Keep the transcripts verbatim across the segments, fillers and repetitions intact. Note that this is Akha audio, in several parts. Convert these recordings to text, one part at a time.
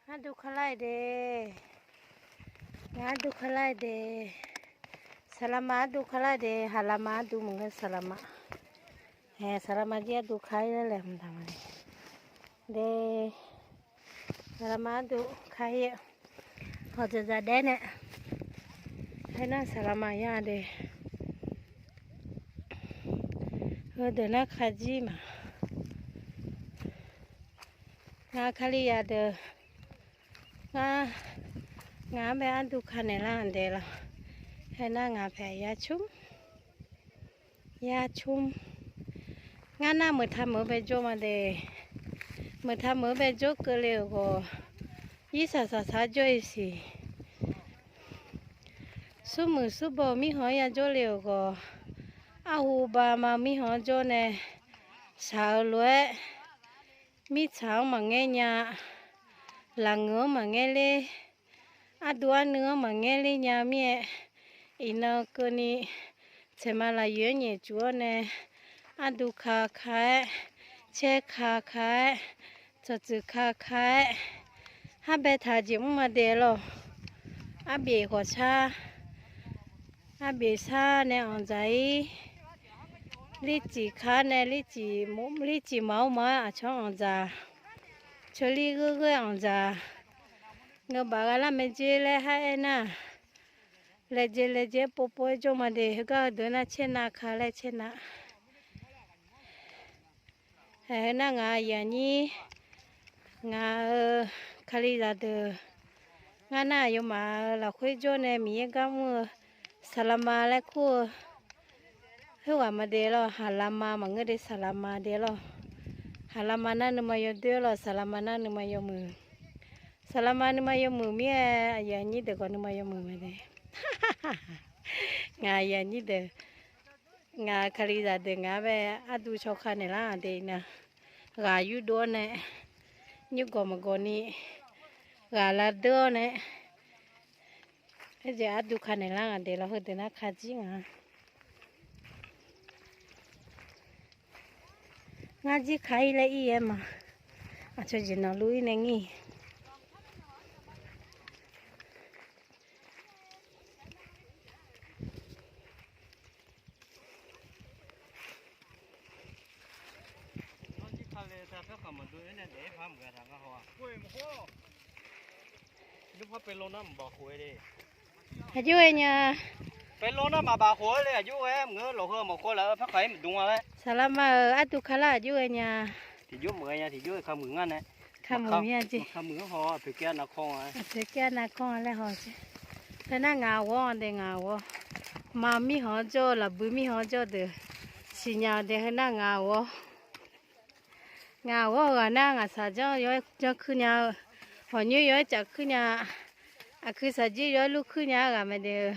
Arduv kalae de. Ngaq arduv kalae de. Saqlaqma arduv kalae de, haqlaqma arduv maqngeur saqlaqma. Hae, saqlaqma jir arduv ka-ir laer laeqhmq taq ma de. Saqlaqma arduv ka-ir, hawq dzaqdzaq daef nae. Haer nar saqlaqma ya de. Heudeuq nar kajir ma. Ngaq Kalizaq deuq, ngar, ngaq-anr bae arduv ka naeqlar-anr dae lawr. Haer nar ngaq paeq yarcmr, yarcmr. Ngar nar meuqtaq meuq-anr bae jawr ma de. Meuqtaq meuq-anr bae jawr keuvle-euq ghawq, irsaq saqsaq jawr-iq siq. Smrmuiq smrbaw mirkhanq-anr yajawr le-euq ghawq, arhu bama mirkhanq-anr jawr nae, shaq-eu lof-aer, mirtsaq-anr maqngaer nya, laqngeuq-anr maqngaer ler, arduv arnuiv-anr maqngaer ler nya mir-aer, iqnan keuvni tsaeqma lafyoeq-anr nyaefcuf-awr nae, arduv ka ka-aer, caer ka ka-aer, tsawqtsuif ka ka-aer, har baetaq jeq mr ma de lawr. Arbyaeq khawqshar, arbyaeq shar nae anqdzaq-ir, lircif ka nae, lircif maqur maqur-aer aqcawq-anr anqdzaq, ceulir gheurghoer-aer anqdzaq, ngeubaf gha lar mae jer laer har aernar, laejae laejae-aer povpov-aer jawr ma de. Heugar heudeuq nar caer nav ka laer caer nav. Ae, heunar ngaq aqyuif aqnyir, ngaq-euq Kalizaq deuq, ngar nar aqyawfmaf-euq lafkhoer jawr nae Miqyaer gar mr-eu saqlaqma laer kur-eu khoerghaq ma de lawr. Haqlaqma maqngeur de, saqlaqma de lawr. Haqlaqma nar nuima yawdoer lawr, saqlaqma nar nuima yawmuiq. Saqlaqma nuima yawmuiq mir-aer, aqyuif aqnyir deuq khawf nuima yawmuiq mae de. Ngaq aqyuif aqnyir deuq, ngaq Kalizaq deuq ngaq-anr bae arduv cawka naeqlar-anr de na. Ghaq yurdov-awr nae, nymrgawq maqgawq ni, ghaq lavdeur-awr nae, aerjeq arduv ka naeqlar-anr de lawr. Heudeuq nar kajir nga. Ngar jir ka-ir laer ir-aer ma. Aqcawq jeq nanqluf-ir nae ngir. Aqjox-aer nya. Saqlaqma-euq arduv kalar aqjox-aer nya. Kameuq mir-a jeq. Aqpoeq kav nav kanr-a laer haw jeq. Heunar ngaq ghawr-anr de ngaq ghawr. Ma mirkhanq-anr jawr-eu lafbui mirkhanq-anr jawr deuq siqnya-eu de heunar ngaq ghawr. Ngaq ghawr-eu ghaq nar ngaqshaq janr yawr-aer janr kuir nya-eu, hawqnyoer yawr-aer caf kuir nya, aqkuir shaqjir yawr-aer lur kuir nya-a ghaq mae de-eu.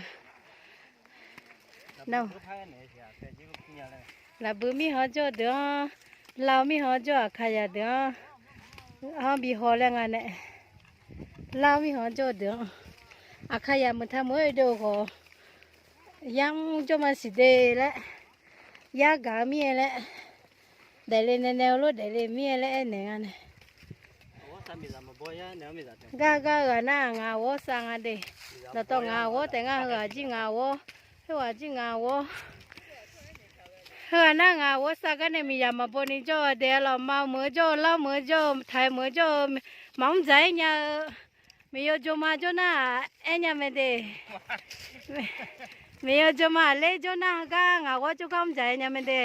Lafbui mirkhanq-anr jawr-eu deuq-anr, lar-eu mirkhanq-anr jawr-eu aqkaqyaq deuq-anr, anr bi haw laer nga nae. Lar-eu mirkhanq-anr jawr-eu deuq-anr, aqkaqyaq meuq taq meuq-aer oedov-eu khawf, yar mr jawr ma siq de laer, yar gaq-eu mir-aer laer, daefle nae nae-eu lor daefle mir-aer laer aernaeq nga nae. Gar gar-eu ghaq nar ngaq ghawr sav nga de. Dawqtawv ngaq ghawr taef ngar heughaq jir ngaq ghawr, heughaq jir ngaq ghawr. Heughaq nar ngaq ghawr sav gar nae miqzaq maqbaw ni jawr-eu daef-a lawq. Ma-eu meuq-eu jawr-eu, lar-eu meuq-eu jawr-eu, taq-eu meuq-eu jawr-eu, maqmr dzaq-aer nya-eu. Miqyaw jawrma jawr nar-aq aer nya mae de. Miqyaw jawrma aqler jawr nar heugar ngaq ghawr jawrgar mr dzaq-aer nya mae de.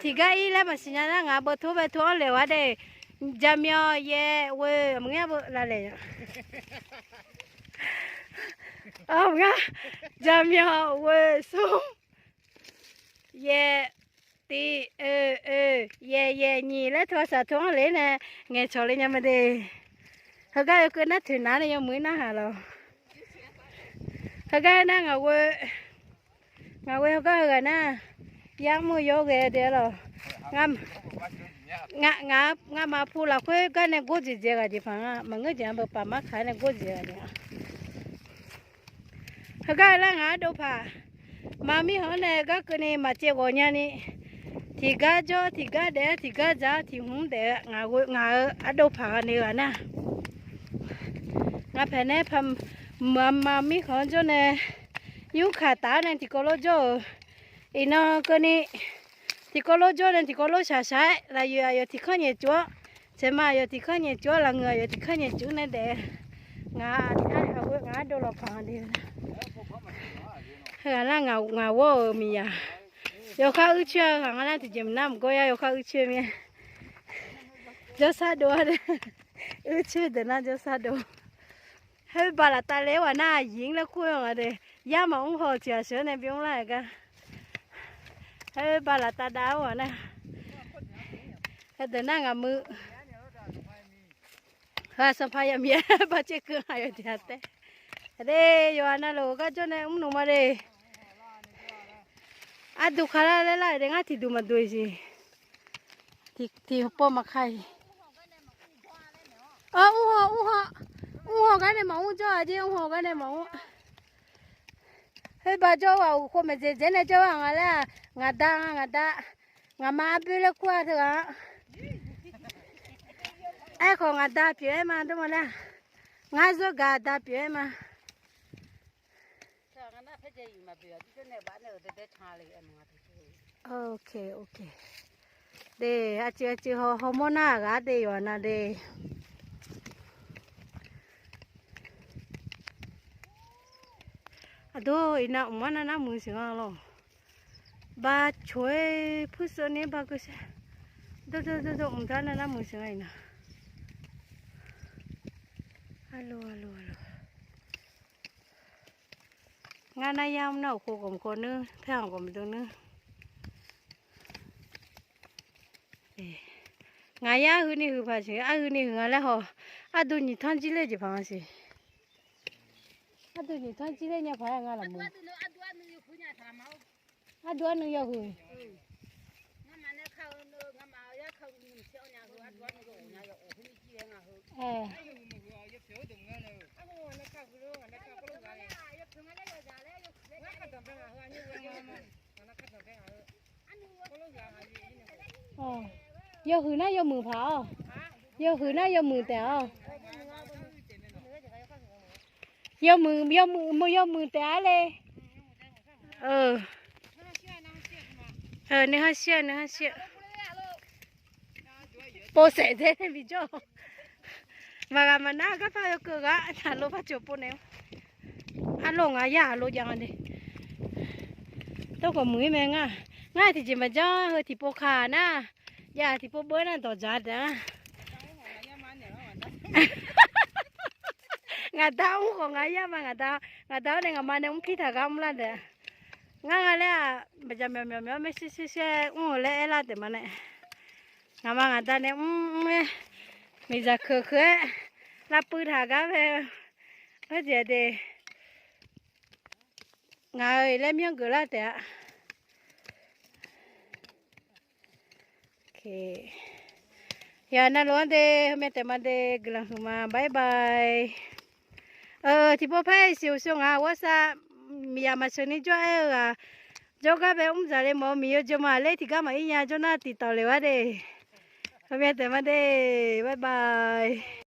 Tiqgar ir laer maqsiq nya nar ngaq beuv tor bae tor-anr laeq-a de. Jaqmyawf yaeq ghoe maqngeur-a beu lavlaeq-a. Ngar jaqmyawf ghoe smr yaeq tiq oe oe yaeq yaeq nyiq laer tor-a saq tor-anr le nae ngaeqcawq le nya mae de. Heugar yawkeuv nar toeqnav nae yawmuiq-ir narhaq lawq. Heugar nar ngaq ghoe, ngaq ghoe heugar heughaq nar, yar mr-eu yawr ghae de-a lawq. Ngamaf pu lafkhoer gar nae gor dzaeqdzaeq ghaq jeq paq nga. Maqngeur jeq-anr beu paf mar kaq-aer nae gor dzaeq ghaq jeq nga. Heugar lar ngaq ardov paq, ma mirkhanq-anr nae gar keuvni maqcaev ghawq nyani, tiqgar jawr tiqgar daef-aer tiqgar dzaq-awr tiq hmq-anr daef-eu ngaq-euq ardov paq ghaq ni ghaq nar, Ngaq paeq nae mqmaq mirkhanq-anr jawr nae, nymrkaq taf-awr nae tiqkawv lof jawr-euq. Iqnan keuvni tiqkawv lof jawr nae tiqkawv lof shaq shaq-aer, lafyoeq aqyawf tiqkanr nyaef cuf-awr, tsaeqma aqyawf tiqkanr nyaef cuf-awr, lafngeuq aqyawf tiqkanr nyaef cuf nae daef. Ngaq-a, ngaq-anr dov lawqpaq nga de. Heughaq nar ngaq ghawr-euq miqyaq. Yawkhav uircoer-a ghaq nga nar tiqjeq mq nar mqgawr yar yawkhav uircoer mir-a. Jawrsar dov-a de. Uircoer deuq nar jawrsar dov. Khoer baq laftav le-awr ghaq nar, aqyuif-anr laer kur-eu nga de. Yar maqmr haw-eu tiq ghaq sheuq-anr nae bimr lar-euq gar. Khoer baq laftav dav-awr ghaq nar. Heudeuq nar ngaq muiq. Heu-aq Sanqpaq Yaqmiq-aer baqcaev keuv-a yawqjeq-a tae. Aqde, yawqha navluf-eu gar jawr nae mrnuq ma de. Arduq kaq lar laer lar-euq de, ngar tiqduq maqduq-iq siq. Tiqpov maqka-iq. Mr haw, mr haw, mr haw gar nae maqmr jawr-a jer, mr haw gar nae maqmr. Khoer baq jawr-eu ghaq uqkhov maeqdzaeq dzaeq nae jawr-a nga laer-aq, ngaq da nga, ngaq da. Ngaqma arboer laer kur-a teu-aq. Aerkhawf ngaq da pyeuf-aer ma dawrma laer-aq. Ngar zeur gaq da pyeuf-aer ma. De, aqcuiv aqcuiv haw, hawmawr nar-aq ghaq de yawqha nav de. Aqdui, iqnan mq-anr nar nar muiq siq nga lawr. Baq coq-aer purseuv ni-aer baq keuv shaer. Dawr dawr dawr dawr, mqdar nar nar muiq siq nga iqnan. Arlo arlo arlo. Ngar nar yar mr nar uqkhov ghawqmq khov nuir, paer-anr ghawqmq dm nuir. Ngaq yar arhuini huiq paq siq, arhuini huiq nga laer haw. Arduq nyiq tanr jir ler jeq paq nga siq. Arduq nyiq tanr jir ler nya paq-aer nga lafmur. Arduq arnuiv yawhuiq. Yawhuiq nar yawmuiq paq-awq. Yawhuiq nar yawmuiq taef-awq. Yawmuiq, yawmuiq, yawmuiq taef-a le. Nuihar shir-a, nuihar shir-a. Pov saef dzae nae bijawr. Maqghaq maqnar garpar yawkeuv ghaq taqlo par cawq pov naeq-awr. Arlawr ngaq yar aqlo jav nga de. Tawrkhawf muiq-ir mae ngar. Ngar tiqjeq maqjanr heu tiqpov kaq nar. Jav tiqpov beur nar dawqdzaq taef-a. Ngaq da mr khawf ngaq yar ma ngaq da. Ngaq da-awr nae ngaqma nae mr pir taq gar mr lar taef-a. Ngar nga laer-aq, baqjaq myawq myawq myawq-awr maershuir shuir shuir-aer mr-eu laer aerlar taef ma nae. Ngaqma ngaq da nae mr mr-aer, miqzaq keuq keuq-aer lavpuiv taq gar mae. Khoerjeq de, ngaq-euq laer myanr geuf lar taef-a. Yawqha navluf-anr de, heumya taef ma de, guiqlanq huiqma, bye bye. Tiqpov paer siq uqsho ngaq-a WhatsApp miqyaq maqsheuq ni jawr-aer-eu ghaq, jawrgar bae mr dzaq le mawf-eu miqyawr jawrma ler tiqgar maqir nya jawr nar tiqtawq le-a de. Heumya taef ma de, bye bye.